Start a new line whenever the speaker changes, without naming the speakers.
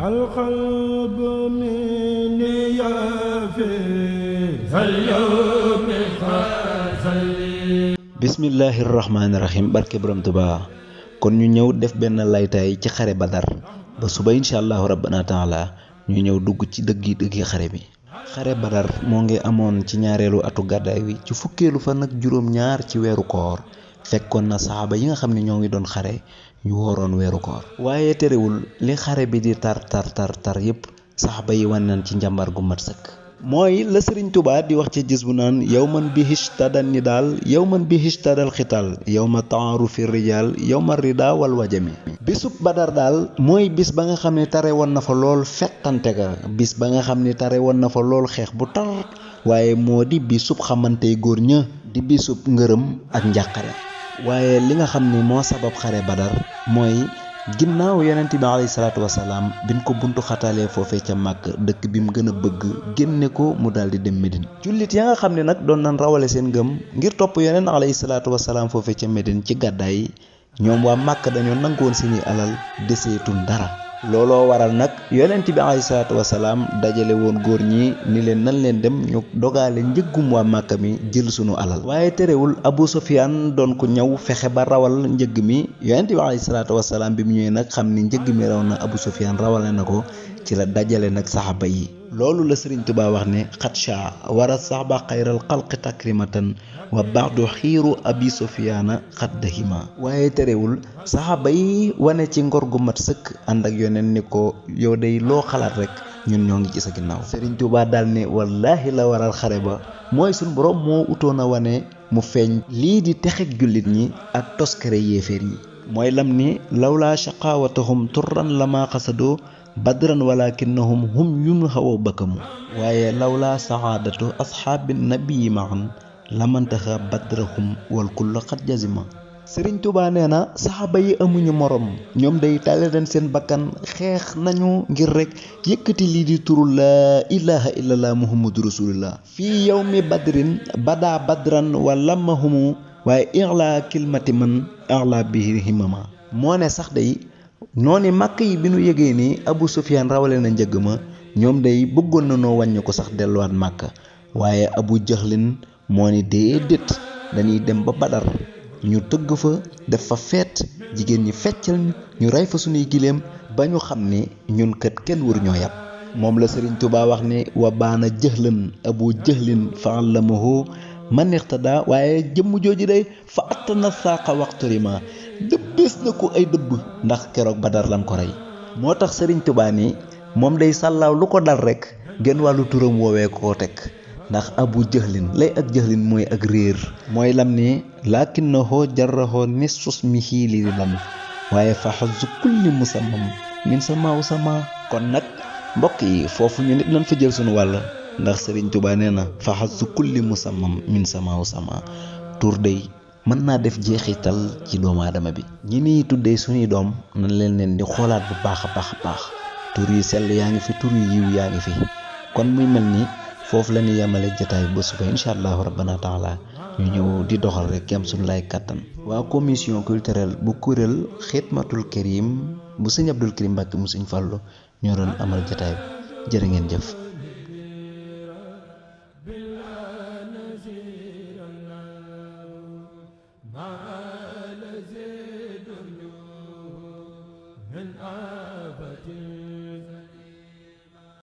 القلب مني في اليوم خالي.
bismillahirrahmanirrahim. barke borom Tuubaa. kon ñu ñëw def benn laytaay ci xare Badar ba suba incha allahu rabbana taala ñu ñëw dugg ci dëggi xare bi. xare Badar moo ngi amoon ci ñaareelu atu gàddaay wi ci fukkeelu fan ak juróom-ñaar ci weeru koor. fekkoon na saxaaba yi nga xam ne ñoo ngi doon xare ñu wooroon weeru koor. waaye terewul li xare bi di tar yépp saxaaba yi wan nañ ci njàmbar gu mat sëkk. mooy la Sëriñ Tuubaa di wax ci gis bu naan yow man bi hishtadal ni daal yow man bi hishtadal xital yow ma taarufi rijaal yow ma rida wal wajami. bisub Badar daal mooy bis ba nga xam ne tare woon na fa lool fettante ga bis ba nga xam ne tare woon na fa lool xeex bu tar waaye moo di bisub xamante góor ña di bisub ngërëm ak njàqare. waaye li nga xam ni moo sabab xare Badar mooy ginnaaw yonent bi alayhi salaatu wasalaam biñ ko buntu xatalee foofee ca màkk dëkk bi mu gën a bëgg génne ko mu daal di dem Médine. jullit ya nga xam ne nag doon nañ rawale seen ngëm ngir topp yonent alayhi salaatu wasalaam foofee ca Médine ci gàddaay yi ñoom waa màkk dañoo nangoon seeni alal deseetul dara. looloo waral nag yonent bi alayhi salaatu wasalaam dajale woon góor ñi ni leen nan leen dem ñu dogaale njëggum waa Màkka mi jël sunu alal. waaye terewul Abu Sufyaan doon ko ñëw fexe ba rawal njëgg mi yonent bi alayhi salaatu wasalaam bi mu ñëwee nag xam ni njëgg mi raw na Abu Sufyaan rawale na ko ci la dajale nag saxaaba yi. loolu la Sëriñ Tuubaa wax ne xatsha wara saxba xayral xalqi takrimatan wa baxdu xiiru abi sofiyaana xat dahima. waaye terewul saxaaba yi wane ci ngor gu mat sëkk ànd ak yoneen ni ko yow day loo xalaat rek ñun ñoo ngi ci sa ginnaaw. Sëriñ Tuubaa daal ne wallaahi la waral xare ba mooy suñ borom moo utoon a wane mu feeñ lii di texeg jullit ñi ak toskare yéeféer yi. mooy lam ni lawlaa shaqaawatahum turran lama xasadoo badran walakinnahum hum yun xawa bakkamu. waaye lawlaa saxaadatu asxaabi nabii maan lamantaxa badrahum wal kulla xat jazima. Sëriñ Tuubaa nee na saxaaba yi amuñu morom ñoom day tàlle leen seen bakkan xeex nañu ngir rek yëkkati lii di turu laa ilaha illallah muhammadu rasulullah fii yawmi badrin badaa badran wa lamahumu waaye ixla kilmati man ixla bihi himama. moo ne sax day noonu màkk yi bi nu yëgee ni Abu Sufyaan rawale na njëgg ma ñoom day bëggoon na noo wàññi ko sax delluwaat màkk waaye Abu Jahlin moo ni déedéet dañuy dem ba Badar ñu tëgg fa def fa feet jigéen ñi feccal ñu rey fa sunuy giléem ba ñu xam ni ñun kat kenn waru ñoo yàpp. moom la Sëriñ Tuubaa wax ni wa baana jëxlan Abu Jahlin fa allamahu man ixtada waaye jëmm jooju day fa attana saaqa waxturima dëbbees na ko ay dëbb ndax keroog Badar lan ko rey. moo tax Sëriñ Tuubaa ni moom day sàllaaw lu ko dal rek genn wàllu turam woowee koo teg ndax Abu Jahlin lay ak jahlin mooy ak réer mooy lam ni lakinnahu jarrahu nisfus mi xiili lan waaye fa xazu kulli musammam min samaaw sama. kon nag mbokk yi foofu ñu nit nañ fa jël sunu wàll ndax Sëriñ Tuubaa nee na fa xazu kulli musammam min samaaw sama. tur day mën naa def jeexital ci doomu aadama bi. ñi niy tuddee suñuy doom nañ leen di xoolaat bu baax a baax tur yi sell yaa ngi fi tur yi yiw yaa ngi fi. kon muy mel ni foofu la ñuy yemale jotaay ba suba incha allahu rabbana taala ñu ñëw di doxal rek yam suñu lay kattan. waa commission culturelle bu kuréel xidmatul karim bu sëñ Abdul Karim Mbàkke mu sëñ Fallu ñoo doon amal jotaay bi jërë ngeen jëf.